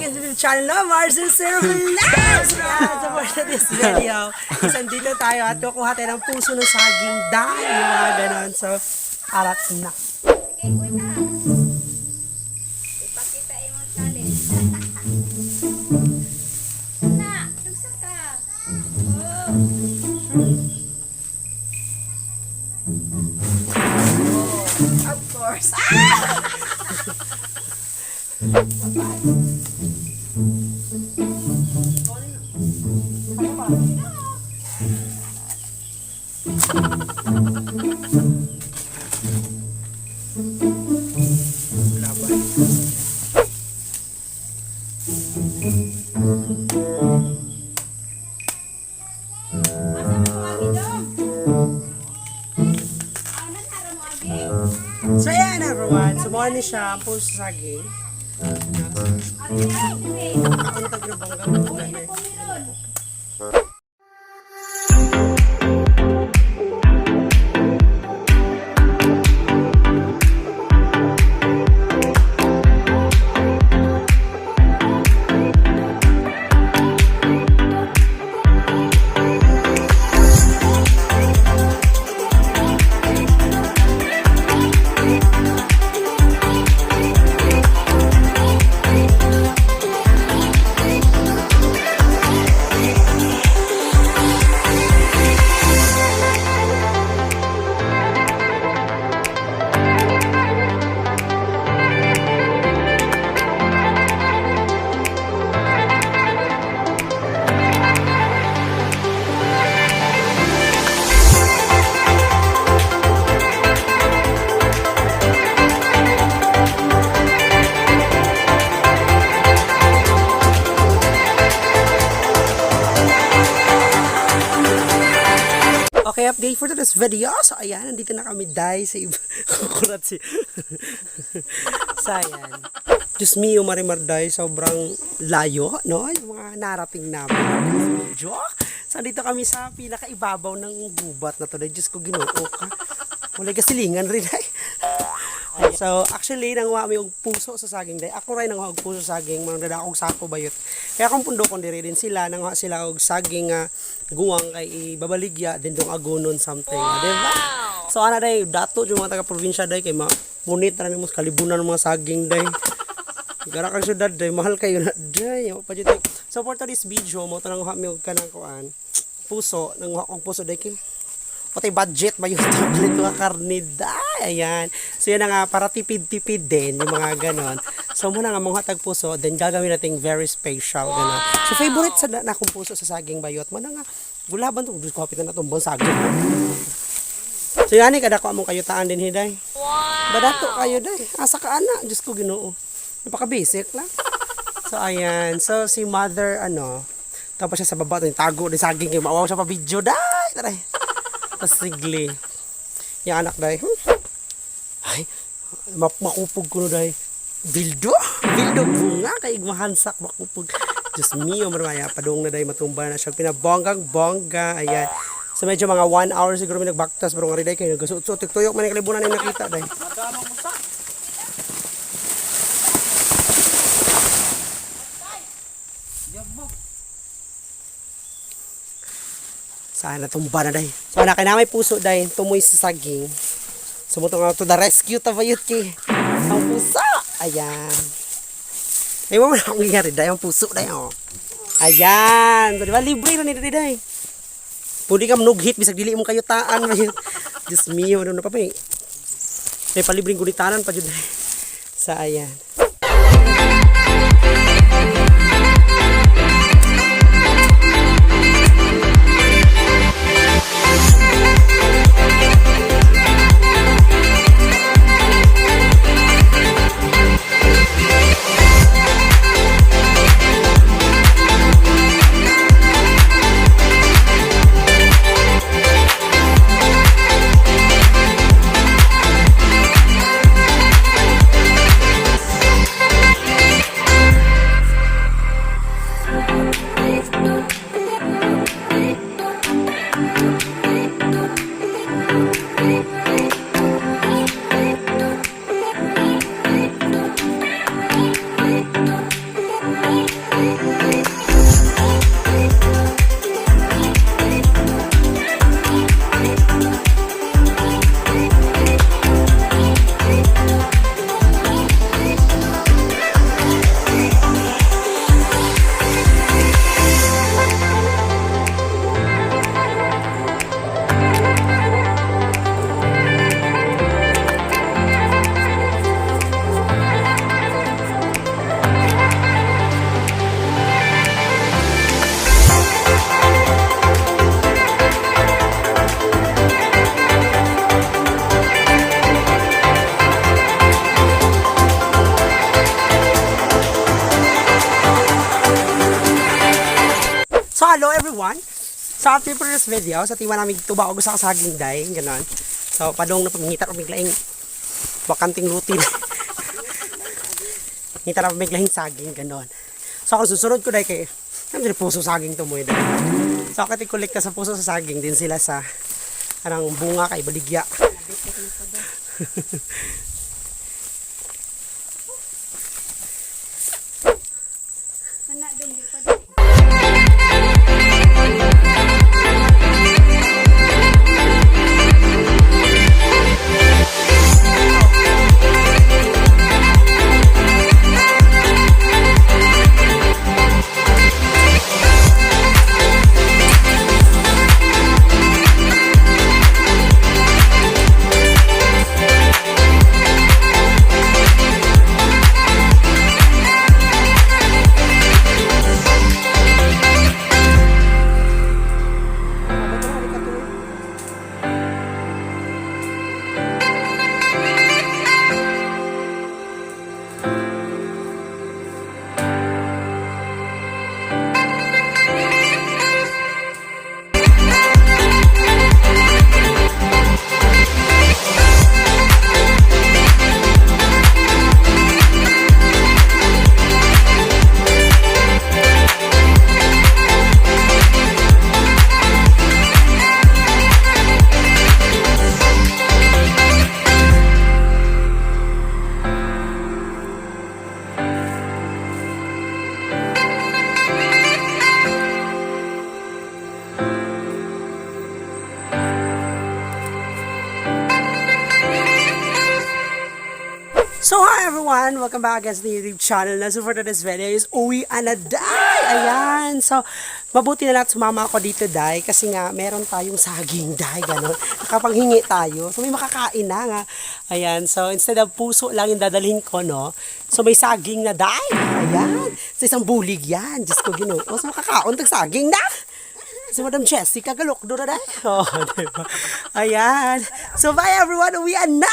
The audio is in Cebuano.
Back into the channel of Marcel Sir Vlogs! So for this video, is andito tayo at kukuha tayo ng puso ng saging dahil yung mga ganon. So, arat na. Sige, kuya. Ipakita imong talent. Na, dugsa ka. Oh. Oh, of course. Laban. Asa mo agi dong? Ano nara mo agi? So, ayan everyone. So, muna ni siya ang puso sa saging. Agi ay. Kakuntag na bongga. Uwi na ko meron. Okay, update for today's video. So, ayan, nandito na kami, Day, sa iba. Kukurat si... So, ayan. Diyos mio, Marimar, Day, sobrang layo, no? Yung mga narating namin in this video. So, andito kami sa pinakaibabaw ng gubat na to, Day. Diyos ko, ginoo ka. Wala kasilingan rin, ay. So, actually, nanguha mi og puso sa saging day. Ako rin nanguha og puso sa saging, mga dada akong sako bayot. Kaya akong pundokon diri din sila, nanguha sila og saging nga guwang kay ibabaligya din dong agonon something, wow! Di ba? So ana day, dato yung mga taga probinsya day kay mapunit ra nimo sa kalibunan ng mga saging day. Gara kang syudad day, mahal kayo na day. Wa pa jud day. So for today's video, mo to nanguha mi og kanang kuan. Puso, nanguha kong puso day kay patay budget ba yung tablet mga karne day. Ayan. So yun na nga, para tipid-tipid din yung mga ganon. So muna nga mga tag puso, then gagawin natin very special ganon. So favorite sa na akong puso sa saging bayot. Muna nga, gulaban to. Diyos ko, hapitan na itong saging. So yan, kada ko among kayutaan din hiday. Wow! Badato kayo day. Asa ka ana? Diyos ko, Ginoo. Napaka-basic lang. So ayan. So si mother, ano, tapos siya sa baba, tago din saging kay maawaw siya pa video day. Taray. Tapos sigli. Yung anak day. Ay, makupog ko no day. Bildo? Bildo bunga kay mahansak makupog. Diyos mio, marmaya padung na day matumba na siya. Pinabonggang bongga. Ayan. So medyo mga 1 hour siguro may nagbaktas pero nga rin day kayo nagasuot-suot tuyok man yung kalibunan na yung nakita day. Sana tumba na day. So anak na may puso day, tumoy sa saging. Sumuto nga to the rescue ta bayot kay. Ang puso. Ayan. Ay mo man akong nangyari day ang puso day oh. Ayan, so, di ba libre ra ni diri day. Pwede ka manughit bisag dili mo kayo taan bayot. Diyos mio, ano na pa may. May palibreng gunitanan pa jud day. Sa ayan. everyone. So after for this video, sa tiwa namin tuba og usa ka saging day, ganon. So padong na pamingita og miglaing bakanting lutin. Ngita na pamiglaing saging ganon. So ako susunod ko day kay ano puso saging to mo day. So ako kolekta sa puso sa saging din sila sa anang bunga kay baligya. Kana dong di pa dili. So hi everyone! Welcome back again sa YouTube channel na. So for today's video is uwi na day! Ayan! So mabuti na lang at sumama ako dito day kasi nga meron tayong saging day, gano'n. Nakapanghingi tayo. So may makakain na nga. Ayan. So instead of puso lang yung dadalhin ko, no? So may saging na day! Ayan! So isang bulig yan. Diyos ko ginoo. So makakaon tag saging na! Si Madam Jessica galok do na day. Oh, diba? Ayan. So bye everyone! Uwi na!